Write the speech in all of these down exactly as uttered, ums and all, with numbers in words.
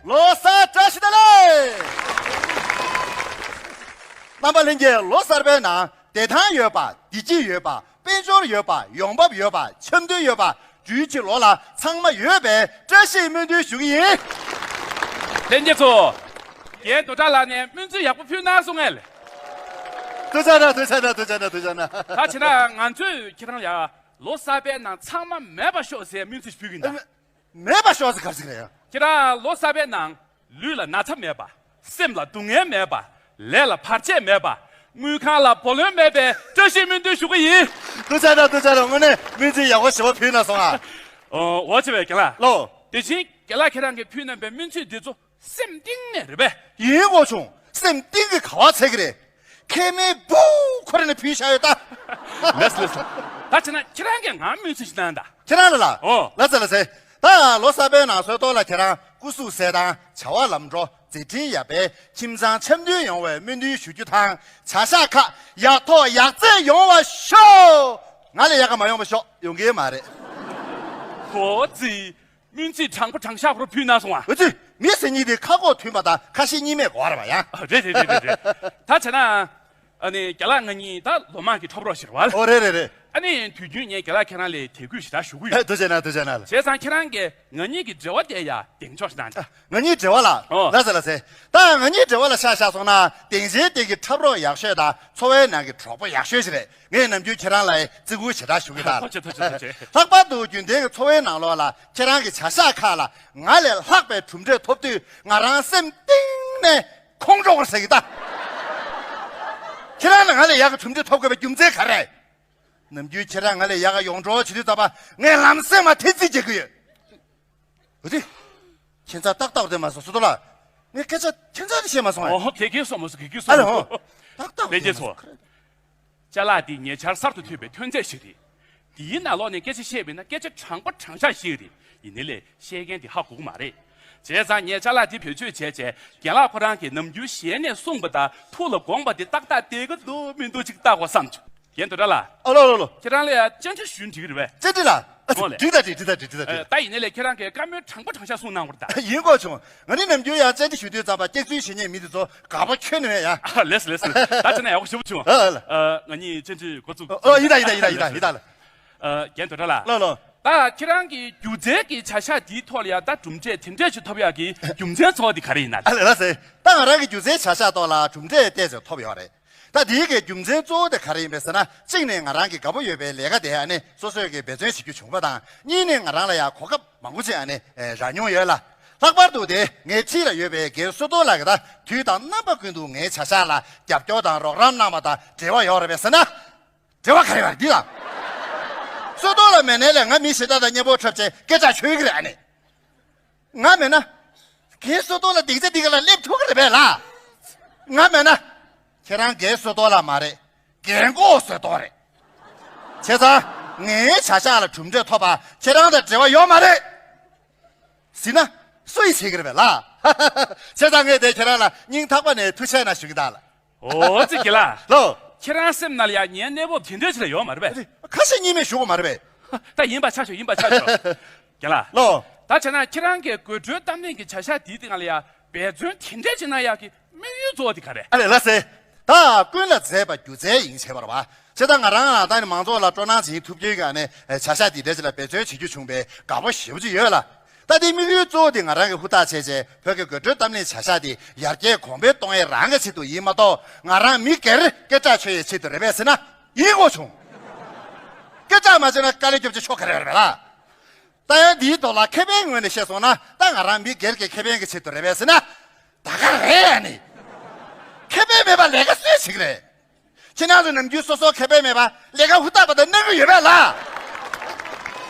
ལོ་གསར་བཀྲ་ཤིས་བདེ་ལེགས། རྣམ་པ་ལྷན་རྒྱས། ལོ་གསར་པའི་ནང་བདེ་ཐང་ཡོད་པ། བདེ་སྐྱིད་ཡོད་པ། དཔལ་འབྱོར་ཡོད་པ། ཡོང་འབབ་ཡོད་པ། འཆམ་མཐུན་ཡོད་པ། འབྲུག་སྤྱི་ལོ་ལ་ཚང་མ་ཡོད་པའི་བཀྲ་ཤིས་སྨོན་འདུན་ཞུ་གི་ཡིན། ལྷན་རྒྱས་ཚོ། རྒན་རྡོ་གྲགས་ལགས་ནས་སྨོན་ཚིག་ཡག་པོ་ཕུལ་གནང་སོང་ངས། ཐུགས་རྗེ་གནང་། ཐུགས་རྗེ་གནང་། ཐུགས་རྗེ་གནང་། ཐུགས་རྗེ་གནང་། ད་བྱས་ན་ང་ཚོས་ཁྱེད་རང་ལ་ལོ་གསར་པའི་ནང་ཚང་མ་མེད་པ་ཤོག་ཟེར་སྨོན་ཚིག་ཕུལ་གི་ཡིན་ད། མེད་པ་ཤོག་ཟེར་ག་རེ་ཟེར་གི་རེད་ཡ། ཁྱེད་རང་ལོ་གསར་པའི་ནང་ལུས་ལ་ན་ཚ་མེད་པ། སེམས་ལ་སྡུག་བསྔལ་མེད་པ། ལས་ལ་བར་ཆད་མེད་པ། དངུལ་ཁང་ལ་བུ་ལོན་མེད་པའི་བཀྲ་ཤིས་སྨོན་འདུན་ཞུ་གི་ཡིན། ཐུགས་རྗེ་གནང་། ཐུགས་རྗེ་གནང་། དངོས་གནས་སྨོན་ཚིག་ཡག་པོ་ཞེ་པོ་ཕུལ་གནང་སོང་ཨ། ཨོ། འོ་བྱས་པས་རྒན་ལགས། ལོ། དེ་བཞིན་རྒན་ལགས་ཁྱེད་རང་གིས་ཕུལ་གནང་པའི་སྨོན་ཚིག་འདི་ཚོ་སེམས་གཏིང་ནས་རེད་པས། ཡིན་གོ་བྱུང་། སེམས་གཏིང་གི་ག་བ་ཚད་ཀྱི་རེད། མཁལ་མའི་སྦུག་ཁོ་ར་ནས་ཕུལ་བཞག་ཡོད་ད། ལགས་སོ་ལགས་སོ། ད་བྱས་ན་ཁྱེད་རང་གིས་ང་སྨོན་ཚིག་ཞིག་གནང་ད། ཁྱེད་རང་ལ་ལ། ཨོ། ལགས་སེ་ལགས་སེ། ད་ལོ་གསར་པའི་ནང་སྲོལ་ཐོག་ལ་ཁྱེད་རང་སྐུ་གཟུགས་གསལ་ཐང་། བྱ་བ་ལམ་འགྲོ། མཛད་འཕྲིན་ཡར་འཕེལ། ཁྱིམ་ཚང་འཆམ་མཐུན་ཡོང་བའི་སྨོན་འདུན་ཞུ་རྒྱུ་དང་། བྱ་གཞག་ཁག་ཡག་ཐོག་ཡག་བརྩེགས་ཡོང་བ་ཤོག་ང་ལས་ཡག་ག་མ་ཡོང་བ་ཤོག་ཡོང་གི་མ་རེད། ཧོ་ཙི། སྨོན་ཚིག་དྲང་པོ་དྲང་བཞག་པོ་ཕུལ་གནང་སོང་ཨ། འོ་ཙི། མི་ཟེར་མཁན་དེ་ཁ་ཁོག་མཐུན་པ་དང་ཁ་ཞེ་གཉིས་མེད་དགོས་རེད་པ་ཡ། ཨ། རེད་རེད་རེད་རེད་རེད། ད་བྱས་ན། ཨ་ནི་རྒན་ལགས་ང་གཉིས་ད་ལོ་མང་གི་འཁྲབ་རོགས་ཞིག་རེད་པ། ཨོ་རེད་རེད་རེད། ཨ་ནི་དུས་རྒྱུན་ངས་རྒན་ལགས་ཁྱེད་རང་ལ་དད་གུས་ཞེ་དྲག་ཞུ་གི་ཡོད། ཨེ། ཐུགས་རྗེ་གནང་། ཐུགས་རྗེ་གནང་། བྱས་ཙང་ཁྱེད་རང་གིས་ང་གཉིས་ཀྱི་འབྲེལ་བ་དེ་ཡ་གདེང་འཇོག་ཞིག་གནང་དང་། ང་གཉིས་འབྲེལ་བ་ལ། ཨོ། ལགས་སེ་ལགས་སེ། ད་ང་གཉིས་འབྲེལ་བ་ལ་ཆ་བཞག་སོང་ན། སྡིངས་ཆའི་སྟེང་གི་འཁྲབ་རོགས་ཡག་ཤོས་དང་འཚོ་བའི་ནང་གི་གྲོགས་པོ་ཡག་ཤོས་ཞིག་རེད། ངས་ནམ་རྒྱུན་ཁྱེད་རང་ལ་བརྩི་བཀུར་ཞེ་དྲག་ཞུ་གི་ད། ཐུགས་རྗེ་ཆེ། ཐུགས་རྗེ་ཆེ། ལྷག་པར་དུ་རྒྱུན་ལྡན་གྱི་འཚོ་བའི་ནང་ལོགས་ལ་ཁྱེད་རང་གི་བྱ་གཞག་ཁག་ལ་ང་ལས་ལྷག་པའི་གྲུབ་འབྲས་ཐོབ་དུས། ང་རང་སེམས་གཏིང་ནས་ཁོང་ཁྲོ་བར་ཟ་གི་ད། ཁྱེད་རང་ལ་ང་ལས་ཡག་གི་གྲུབ་འབྲས་ཐོབ་དགོས་པའི་རྒྱུ་མཚན་ག་རེ། ནམ་རྒྱུན་ཁྱེད་རང་ང་ལས་ཡག་ག་ཡོང་འགྲོ་བྱེད་དུས་ཙམ་པ། ངས་ལམ་སེང་མར་ཐེ་ཚིག་རྒྱག་གི་ཡོད། འོ་དེ། ཁྱེད་ཚོ་ཏག་ཏག་བསྡད་མ་སོང་། བསོད་རྡོར་ལགས། ངས་སྐད་ཆ་ཁྱེད་ཚོ་ལ་བཤད་མ་སོང་ཨེ། ཨོ། ག་གེ་སོང་མ་སོང་། ག་གེ་སོང་མ་སོང་། ཨ་ལེ། ཧོ། ཏག་ཏག་ལྷན་རྒྱས་ཚོ། བསྡད་མ་སོང་། ཅ་ལག་འདི་ཉེ་ཆར་གསར་དུ་ཐོན་པའི་ཐོན་རྫས་ཤིག་རེད། འདིའི་ནང་ལོགས་ནས་སྐད་ཆ་བཤད་པ་ཡིན་ན་སྐད་ཆ་དྲང་པོ་དྲང་བཞག་བཤད་ཀྱི་རེད། ཡིན་ནའི་ལས་བཤད་མཁན་དེ་ཧ་གོ་གི་མ་རེད། བྱས་ཙང་ངས་ཅ་ལག་འདི་བེད་སྤྱོད་བྱས་བྱས་རྒན་ལགས་ཁོ་རང་གིས་ནམ་རྒྱུན་ཞལ་ནས་གསུངས་པ་དང་ཐུགས་ལ་དགོངས་པ་དེ་ཏག་ཏག་བསྡད་ཀྱི་འདུག་མི་འདུག་ཅིག་བལྟ་དགོས་བསམ་བྱུང་། རྒན་རྡོ་གྲགས་ལགས། ཨ་ལོ་ལོ་ལོ། ཁྱེད་རང་ལ་ཡ་བཅར་འདྲི་ཞུས་ན་འགྲིག་གི་རེད་པས། བཅར་འདྲི་ལ། ཨ། ཨོ་ལེ། འགྲིག་ད་འགྲིག་འགྲིག་ད་འགྲིག་འགྲིག་ད་འགྲིག་ཨ། ད་ཡིན་ནའི་ལས་ཁྱེད་རང་གིས་བཀའ་མོལ་དྲང་པོ་དྲང་བཞག་གསུངས་གནང་དགོས་རེད་ད། ཡིན་གོ་བྱུང་། ང་ནི་ནམ་རྒྱུན་ཡང་བཅར་འདྲི་ཞུ་དུས་ཙམ་པ་སྐྱག་རྫུན་བཤད་མཁན་མི་འདི་ཚོ་དགའ་པོ་ཁྱོན་ནས་མེད་ཡ། ཨ། ལགས་སོ་ལགས་སོ། ད་བྱས་ན་ཡག་པོ་ཞེ་པོ་བྱུང་། ཨ་ཨ་ལ། ཨ། ང་གཉིས་བཅར་འདྲི་འགོ་བཙུགས། ཨ། ཡིན་ད་ཡིན་ད་ཡིན་ད་ཡིན་ད་ཡིན་ད་ལ། ཨ། རྒན་རྡོ་གྲགས་ལགས། ལོ་ལོ། ད་ཁྱེད་རང་གི་སྒྱུ་རྩལ་གྱི་བྱ་གཞག་འདིའི་ཐོག་ལ་ཡ་ད་གྲུབ་འབྲས་དེ་འདྲས་ཅིག་ཐོབ་ཡག་གི་རྒྱུ་མཚན་གཙོ་བོ་དེ་ག་རེ་ཡིན་ན། ཨ་ལ་ལགས་སེ། ད་ང་རང་གི་སྒྱུ་རྩལ་བྱ་གཞག་ཐོག་ལ་གྲུབ་འབྲས་ཏོག་ཙམ་ཐོབ་ཡོད་རེད། ད་དེའི་གི་རྒྱུ་མཚན་གཙོ་བོ་དེ་ག་རེ་ཡིན་པས་ཟེར་ན། གཅིག་ནས་ང་རང་གི་དགའ་པོ་ཡོད་པའི་ལས་ཀ་དེ་ཨ་ནི་སོ་སོས་གི་འབད་བརྩོན་བྱེད་རྒྱུ་བྱུང་བ་དང་། གཉིས་ནས་ང་རང་ལ་ཡང་གོ་སྐབས་མང་པོ་ཅིག་ཨ་ནི་རག་མྱོང་ཡོད་ལ། ལྷག་པར་དུ་དེ་ངའི་འཁྲིས་ལ་ཡོད་པའི་རྒན་བསོད་རྡོར་ལགས་ཀྱིས་ད་དུས་དང་རྣམ་པ་ཀུན་ཏུ་ངའི་བྱ་གཞག་ལ་རྒྱབ་སྐྱོར་དང་རོགས་རམ་གནང་བ་དང་འབྲེལ་བ་ཡོད་རེད་པས་ཟེར་ན། འབྲེལ་བ་ག་རེ་ཡོད་རེད་འདི་དང་། བསོད་རྡོར་ལགས་མེད་ནའི་ལས་ང་མི་གཞན་དག་དང་མཉམ་པོ་འཁྲབ་བྱས་སྐད་ཆ་ཤོད་ཀྱི་རེད་ཨ་ནི། ང་མེད་ན། རྒན་བསོད་རྡོར་ལགས་སྡིངས་ཆ་འདི་ག་ལ་སླེབས་ཐུབ་ཀྱི་རེད་པས་ལ། ང་མེད་ན། ཁྱེད་རང་རྒན་བསོད་རྡོར་ལགས་མ་རེད། རྒན་གོག་བསོད་རྡོར་རེད། བྱས་ཙང་ངའི་བྱ་གཞག་ལ་གྲུབ་འབྲས་ཐོབ་པ་ཁྱེད་རང་དང་འབྲེལ་བ་ཡོད་མ་རེད། ཟེར་ན་སུ་ཡིས་བྱེད་ཀྱི་རེད་པས་ལ། བྱས་ཙང་ངས་དེ་ཁྱེད་རང་ལ་སྙིང་ཐག་པ་ནས་ཐུགས་རྗེ་གནང་ཞུ་གི་ད་ལ། ཨོ་ཙི་རྒན་ལགས། ལོ། ཁྱེད་རང་སེམས་ནང་ལ་ཡ་ངའི་གནས་བབ་དེ་འདྲ་ཞིག་ལ་ཡོད་མ་རེད་པས། ཁ་ཞེ་གཉིས་མེད་ཞུ་དགོས་མ་རེད་པས། ད་ཡིན་པ་ཆ་ཞོག་ཡིན་པ་ཆ་ཞོག་རྒན་ལགས། ལོ། ད་བྱས་ན་ཁྱེད་རང་གིས་དགོད་བྲོའི་གཏམ་གླེང་གི་བྱ་གཞག་འདིའི་སྟེང་ལ་ཡ་འབད་བརྩོན་དེ་འདྲ་ཅིག་གནང་ཡག་གི་དམིགས་ཡུལ་གཙོ་བོ་དེ་ག་རེ། ཨ་ལས་ལགས་སེ། ད་ཀུན་ལ་མཛེས་པ་སྒྱུ་རྩལ་ཡིན་བྱས་པ་རེད་པ། བྱས་ཙང་ང་རང་ལ་ད་ནི་མང་ཚོགས་ལ་སྤྲོ་སྣང་སྦྱིན་ཐུབ་རྒྱུའི་སྒང་ནས་བྱ་གཞག་འདི་འདྲ་ཅིག་ལ་འབད་བརྩོན་བྱེད་རྒྱུ་བྱུང་བས་དགའ་པོ་ཞེ་པོ་ཅིག་ཡོད་ལ། ད་དེའི་དམིགས་ཡུལ་གཙོ་བོ་དེ་ང་རང་གིས་ཧུར་ཐག་བྱས་བྱས་བོད་ཀྱི་དགོད་བྲོའི་གཏམ་གླེང་བྱ་གཞག་དེ་ཡར་རྒྱས་གོང་འཕེལ་གཏོང་ཡས་རང་གི་ཆེད་དུ་ཡིན་མ་གཏོགས། ང་རང་མི་སྒེར་སྐད་གྲགས་ཆོད་ཡས་ཆེད་དུ་རེད་པས་ཟེར་ན། ཡིན་དགོས་བྱུང་། སྐད་གྲགས་མ་ཆོད་ན་དཀའ་ལས་རྒྱོབ་ཆ་ཆོ་ག་རེ་རེད་པས་ལ། ད་ཡང་འདིའི་ཐོག་ལ་ཁེ་ཕན་ངོས་ནས་བཤད་སོང་ན། ད་ང་རང་མི་སྒེར་གྱི་ཁེ་ཕན་གྱི་ཆེད་དུ་རེད་པས་ཟེར་ན། ད་ག་རེད་ཨ་ནི། ཁེ་ཕན་མེད་པ་ལས་ཀ་སུས་བྱེད་ཀྱི་རེད། ཁྱེད་རང་ཚོ་ནམ་རྒྱུན་སོ་སོ་ཁེ་ཕན་མེད་པ་ལས་ཀ་ཧུར་ཐག་པ་དང་གནང་གི་ཡོད་པས་ལ།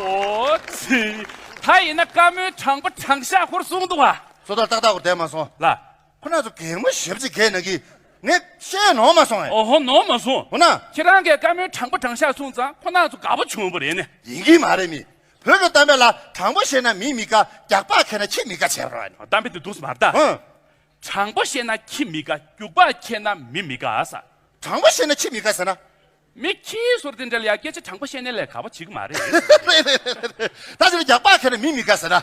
ཨོ་ཙི། ད་ཡིན་ན་བཀའ་མོལ་དྲང་པོ་དྲང་བཞག་ཧུར་གསུངས་འདུག་བ། བསོད་རྡོར་ཏག་ཏག་ཧུར་བསྡད་མ་སོང་། ལ། ཁོ་རང་ཚོ་གད་མོ་ཞེ་པོ་ཅིག་བགད་ན་གི། ངས་བཤད་ནོར་མ་སོང་ཨེ། ཨོ་ཧོ་ནོར་མ་སོང་། འོ་ན། ཁྱེད་རང་གིས་བཀའ་མོལ་དྲང་པོ་དྲང་བཞག་གསུངས་ཙང་ཁོ་རང་ཚོ་དགའ་པོ་བྱུང་བ་རེད་ནི། ཡིན་གྱི་མ་རེད་མི། བོད་ཀྱི་གཏམ་དཔེ་ལ་དྲང་པོ་བཤད་ན་མི་མི་དགའ། རྒྱག་པ་ཁེལ་ན་ཁྱི་མི་དགའ་བྱས་པ་རེད། གཏམ་དཔེ་དེ་འདུག་སེ་མ་རེད་ད། ཧུང་། དྲང་པོ་བཤད་ན་ཁྱི་མི་དགའ། རྒྱུག་པ་ཁེལ་ན་མི་མི་དགའ་ས། དྲང་པོ་བཤད་ན་ཁྱི་མི་དགའ་ཟེར་ན། མི་ཁྱི་ཟེར་དེ་འདྲ་ལ་ཡ་སྐད་ཆ་དྲང་པོ་བཤད་ན་ལས་ཀ་བ་བྱེད་ཀྱི་མ་རེད། རེད་རེད་རེད་རེད། ད་ཅི་ལ་རྒྱག་པ་ཁེལ་ན་མི་མི་དགའ་ཟེར་ན།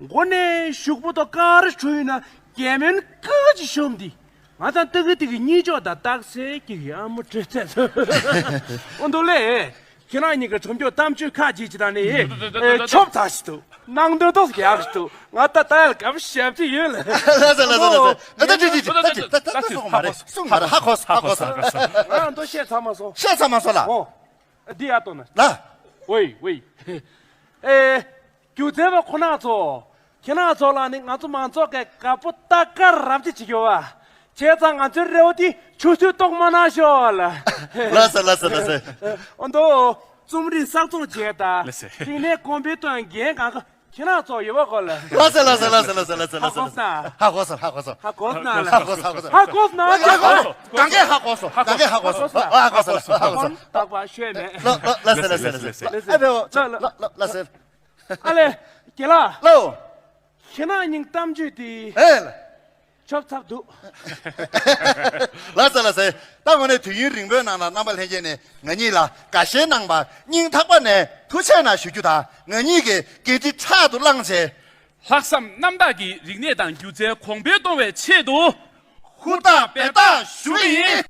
མགོ་ནས་གཞུག་པོ་དང་ཀ་ར་བྲུས་ན་རྒྱལ་མོན་ཀ་ཅི་ཤོམ་འདི། ང་དང་ཏི་གི་ཏི་གི་གཉིས་ཅོག་དང་རྟགས་གསལ་གྱི་གི་ཨ་མོ་བྲེལ་ཚད། ཨོ་འདུག་ལེ། ཁྱེད་རང་གཉིས་ཀྱི་ཁྲོམ་སྐྱོར་གཏམ་བརྗོད་ཁ་ཅིག་ཅི་དང་ནི། ཨེ་ཆོབ་ཚ་ཞིག་འདུག་ནང་དོན་ཏོག་ཡག་ཞིག་འདུག་ང་ད་ད་ཡར་གབ་ཞབས་ཅི་ཡོད་ལ། ལ་ས་ལ་ས་ལ་ས། ཨ་ད་ཅི་ཅི་ཅི་ད་ཅི་ད་ད་ད་སོང་མ་རེད། སོང་མ་རེད། ཧ་གོ་སོང་། ཧ་གོ་སོང་། ང་ད་བཤད་ཚར་མ་སོང་། བཤད་ཚར་མ་སོང་ལ། ཨོ། འདི་ཡར་གཏོང་ན། ལ། ཝེ་ཝེ། ཨེ། སྒྱུ་རྩལ་བ་ཁོ་ན་ཚོ། ཁྱེད་རང་ཚོ་ལ་ནི་ང་ཚོ་མང་ཚོགས་ཀྱི་དགའ་པོ་ལྟ་ག་རབ་ཅིག་བྱེད་རྒྱུ་བ། བྱས་ཙང་ང་ཚོའི་རེ་བ་འདི་ཆུད་ཟོས་གཏོང་མ་གནང་ཤོག་ལ། ལགས་སོ་ལགས་སོ་ལགས་སོ། ཨོ་འདུག་རྩོམ་རིག་གསར་རྩོམ་བྱས་ད། ལགས་སོ། རིག་གནས་གོང་འཕེལ་གཏོང་འགན་གང་ག་ཁྱེད་རང་ཚོ་ཡོད་པ་གོ་ལ། ལགས་སོ་ལགས་སོ་ལགས་སོ་ལགས་སོ་ལགས་སོ་ལགས་སོ། ཧ་གོ་སོང་། ཧ་གོ་སོང་། ཧ་གོ་སོང་། ཧ་གོ་སོང་། ཧ་གོ་སོང་། ཧ་གོ་སོང་། ཧ་གོ་སོང་། ཧ་གོ་སོང་། གང་གས་ཧ་གོ་སོང་། གང་གས་ཧ་གོ་སོང་། ཧ་གོ་སོང་། ཧ་གོ་སོང་། ཧ་གོ་སོང་། རྟག་པར་ཤོད་མེད། ལགས་སོ་ལགས་སོ་ལགས་སོ། ཨ་ཕེ་ལགས་སོ། ཨ་ལེ། རྒན་ལགས། ལགས། ཁྱེད་རང་གཉིས་གཏམ་བརྗོད་དེ། ཨེ། ཆོབ་ཚར་འདུག་ལགས་སོ་ལགས་སོ། ད་དངོས་གནས་དུས་ཡུན་རིང་པོའི་ནང་ལ་རྣམ་པ་ལྷན་རྒྱས་ནས་ང་གཉིས་ལ་དགའ་ཞེན་གནང་བར་སྙིང་ཐག་པ་ནས་ཐུགས་རྗེ་གནང་ཞུ་རྒྱུ་དང་། ང་གཉིས་ཀྱི་འགན་འཁྲི་ཕྲག་ཏུ་བླངས་བྱས། ལྷག་བསམ་རྣམ་དག་གིས་རིག་གནས་དང་སྒྱུ་རྩལ་གོང་འཕེལ་གཏོང་བའི་ཆེད་དུ། ཧུར་ཐག་འབད་ཐག་ཞུ་གི་ཡིན།